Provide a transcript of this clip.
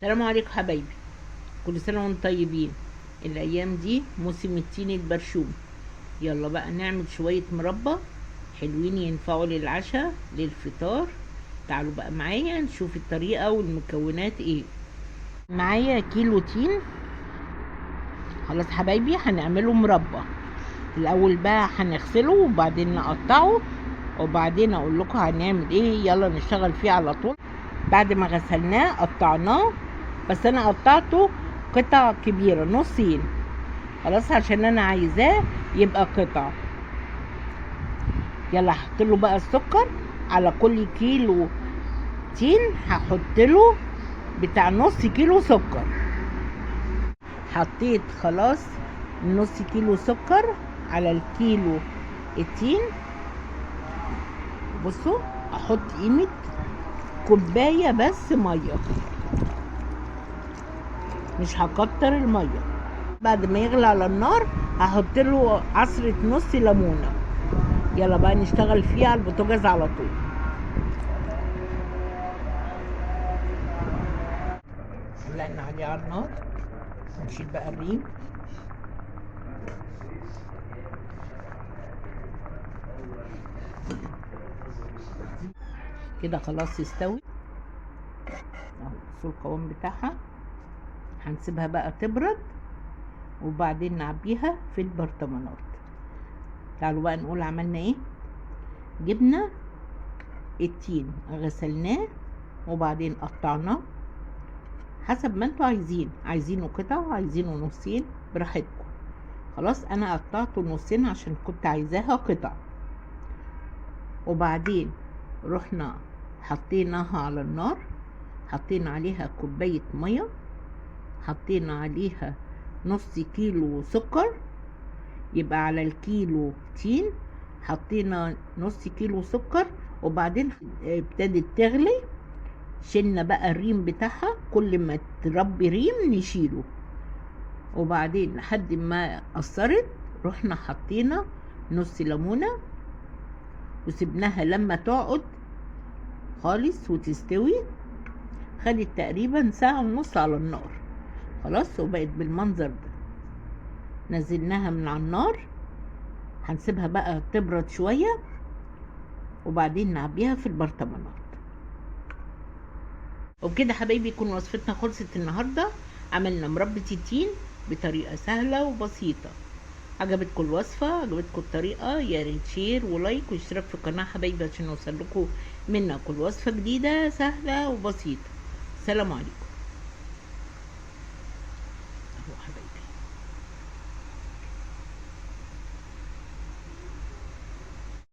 السلام عليكم حبايبي، كل سنة وانتم طيبين. الأيام دي موسم التين البرشوم، يلا بقى نعمل شوية مربى حلوين ينفعوا للعشاء للفطار. تعالوا بقى معايا نشوف الطريقة والمكونات ايه. معايا كيلو تين. خلاص حبايبي هنعمله مربى. الأول بقى هنغسله وبعدين نقطعه وبعدين أقول لكم هنعمل ايه. يلا نشتغل فيه على طول. بعد ما غسلناه قطعناه، بس انا قطعته قطع كبيرة نصين، خلاص عشان انا عايزاه يبقى قطع. يلا هحط له بقى السكر. على كل كيلو تين هحط له بتاع نص كيلو سكر. حطيت خلاص نص كيلو سكر على الكيلو التين. بصوا احط قيمة كوباية بس مية، مش هكتر المية. بعد ما يغلي على النار هحط له عصرة نص ليمونة. يلا بقى نشتغل فيه على البوتاجاز على طول. ولعنا عليه على النار، نشيل بقى الريم. كده خلاص يستوي اهو. بصوا القوام بتاعها. هنسيبها بقى تبرد وبعدين نعبيها في البرطمانات. تعالوا بقى نقول عملنا ايه. جبنا التين غسلناه وبعدين قطعناه حسب ما انتوا عايزين، عايزينه قطع عايزينه نصين براحتكم. خلاص انا قطعته نصين عشان كنت عايزاها قطع. وبعدين رحنا حطيناها على النار، حطينا عليها كوباية مية، حطينا عليها نص كيلو سكر، يبقى على الكيلو تين حطينا نص كيلو سكر. وبعدين ابتدت تغلي، شلنا بقى الريم بتاعها، كل ما تربي ريم نشيله. وبعدين لحد ما قصرت رحنا حطينا نص ليمونة وسبناها لما تقعد خالص وتستوي. خدت تقريبا ساعة ونص على النار. خلاص وبقت بالمنظر ده. نزلناها من على النار، هنسيبها بقى تبرد شوية وبعدين نعبيها في البرطمانات. وبكده حبايبي يكون وصفتنا خلصت النهاردة. عملنا مربى التين بطريقة سهلة وبسيطة. عجبتكم الوصفة، عجبتكم الطريقة، يا ريت share و like واشتراك في القناة حبايبي عشان اوصل لكم منا كل وصفة جديدة سهلة وبسيطة. سلام عليكم. اهو حبايبي.